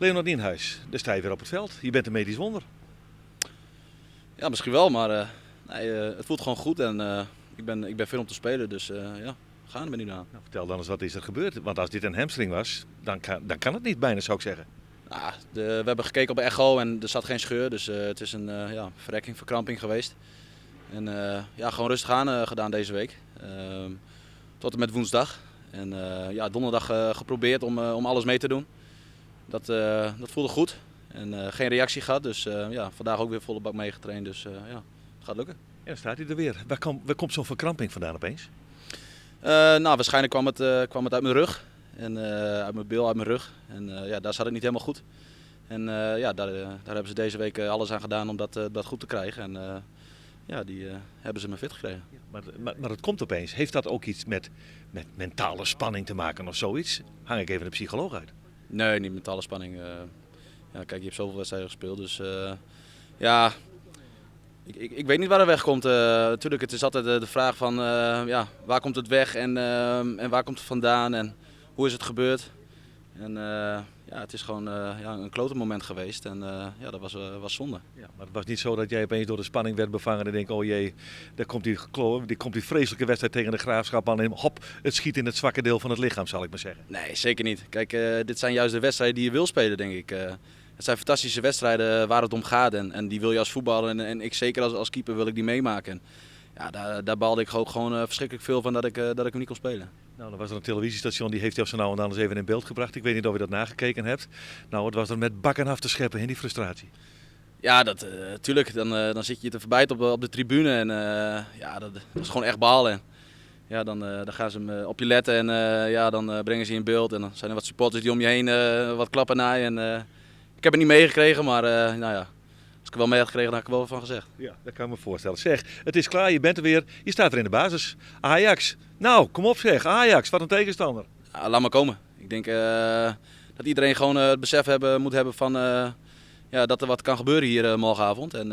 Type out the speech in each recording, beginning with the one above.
Leonard Nienhuis, dêr sta je wer op it fjild. Je bent in medysk wonder. Ja, misschien wel, maar nee, het voelt gewoon goed en ik ben fit om te spelen. Dus ja, we gaan er nu aan. Nou, fertel dan ris, wat is der gebeurd? Want as dit in hamstring wie, dan kin it net byna, soe ik sizze. Nou, we hebben gekeken op echo en der sit gjin skeur. Dus it is in, ja, ferrekking, ferkramping west. En ja, gewoan rêstich oan dien dizze wike. Oant en mei woansdei. En ja, donderdei probearre om alles mei te dwaan. Dat fielde goed. En gjin reaksje hân, dus ja, fandaach ek wer folle bak meitraind. Dus ja, it giet lukke. Ja, dan stiet hy der wer. Wêr komt sa'n ferkramping wei opiens? Nou, waarschijnlijk kwam het uit mijn rug. En uit mijn bil, uit mijn rug. En ja, daar zat het niet helemaal goed. En ja, daar hebben ze dizze wike alles oan dien om dat goed te krijen. En ja, dy hawwe se my fit krigen. Ja, mar it komt opiens. Hat dat ek yts mei mentale spanning te meitsjen of sayts? Hang ik even de psycholooch út. Nee, net mentale spanning. Ja, kijk, je hebt zoveel wedstrijden spile. Dus ja, ik wit net wêr't it weikomt. Natuerlik, it is altyd de fraach fan ja, wêr komt it wei en wêr komt it wei en hoe is it barde? En ja, it is gewoan, ja, in klote momint west en ja, dat wie sonde. Ja, mar it wie net sa dat dy opiens troch de spanning waard befongen en tinke, oh jee, dêr komt dy freeslike wedstriid tsjin De Graafschap oan en hop, it sjit yn it swakke diel fan it lichem, sil ik mar sizze. Nee, seker net. Kijk, dit zijn juist de wedstrijden dy't je wil spelen, tink ik. Het zijn fantastische wedstrijden waar het om gaat en die wil je als voetballer en ik zeker als keeper wil ik die meemaken. En ja, daar baalde ik ook gewoon ferskriklik folle fan dat ik him net koe spylje. Nou, dan wie der in telefyzjestasjon, dy hat dy sa no en dan ris even yn byld brocht. Ik wit net oft je dat neikeken hawwe. Nou, it wie der mei bakken ôf te skeppen, dy frustraasje. Ja, dat, tuerlik. Dan sitte je te ferbiten op de tribune en ja, dat is gewoan echt balen. En ja, dan geane se op je lette en ja, dan bringe se je yn byld en dan binne der wat supporters dy't om je hinne wat klappe nei. En ik ha it net meikrigen, mar no ja, as ik it wol mei ha krigen, dan ha ik der wol wat fan sein. Ja, dat kin ik my foarstelle. Sis, it is klear, je binne der wer. Je stiet wer yn de basis. Ajax. Nou, kom op sis. Ajax, wat in tsjinstanner. Ja, lit mar komme. Ik tink dat iedereen gewoan it besef moat hawwe fan ja, dat der wat kin barre hjir moarnjûn. En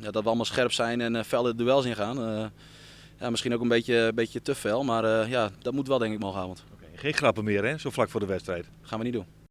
ja, dat we allegear skerp binne en felle duels yngean. Ja, miskien ek in bytsje te fel, mar ja, dat moat wol tink ik moarnjûn. Oké, gjin grappen mear hè, sa flak foar de wedstriid. Geane we net dwaan.